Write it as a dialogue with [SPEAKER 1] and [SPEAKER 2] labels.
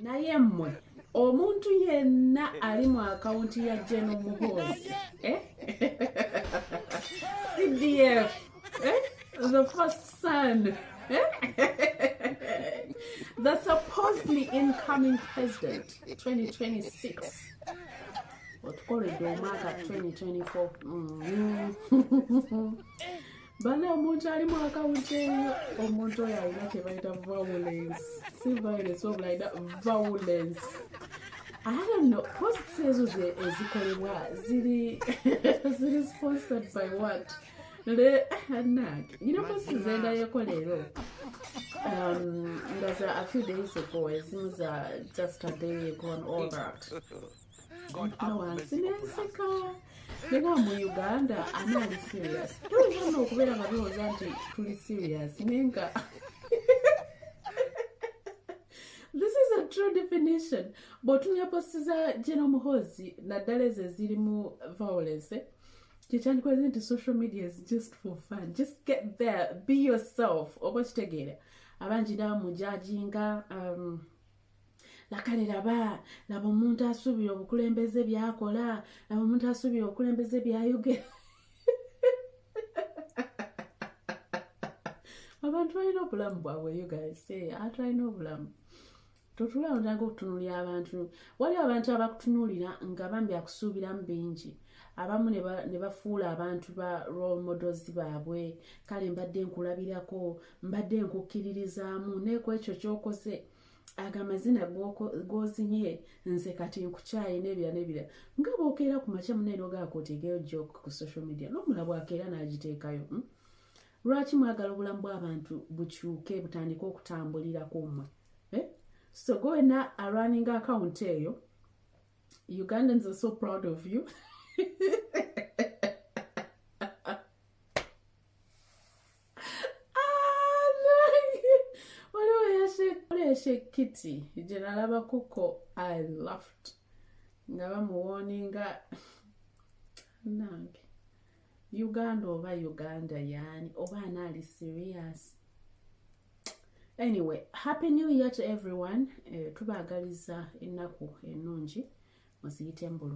[SPEAKER 1] Naye mmwe, omuntu yenna ali mu akawunti ya General Muhoozi, eh? CDF, eh? The first son, eh? The supposedly incoming president 2026, otukoledde omwaka 2024. Bana, omuntu ali mu akawunti eyo, omuntu oyo alina kye bayita violence, si violence wabula alina violence. I don't know, posts ezo ezikolebwa ziri sponsored by what? Le nange nyina posts zendayeko leero, nga za a few days ago, ezimu za just a day ago and all that. No, wansi nenseka nenga mu Uganda ani ali serious? Tuyinza nno okubeera nga tulowooza nti tuli serious, naye nga this is a true definition. Bw'otunya post za General Muhoozi, naddala ezo ezirimu violence, kyekyandikoze nti social media is just for fun. Just get there, be yourself, oba kitegeera. Abangi ndaba mujajinga, lakale laba, laba omuntu asuubira obukulembeze byakola, laba omuntu asuubira obukulembeze byayogera. Abantu balina obulamu bwabwe, you guys. Abantu balina obulamu. Totulaawo ntandika okutunuulira abantu. Waliwo abantu abakutunuulira nga bambi akusuubiramu bingi. Abamu ne bafuula abantu ba role models baabwe. Kale mbadde nkulabirako, mbadde nkukkiririzaamu, naye ku ekyo ky'okoze, ago amazina g'ozinye, nze kati nkukyaye n'ebira n'ebira. Nga bw'okeera ku makya munnaye n'ogaako oteekeyo joke ku social media, n'omulala bw'akeera n'agiteekayo, Lwaki mwagala obulamu bw'abantu bukyuke, butandike okutambulirako mmwe, eh? So go wena arunning account eyo, Ugandans are so proud of you. Waliwo yashekiti gye nalabakoko, I laughed nga bamuwoninga. Nange Uganda, oba Uganda yaani, oba anaali serious? Anyway, happy new year to everyone. Tubaagaliza ennaku ennungi, muziyite mu bulungi.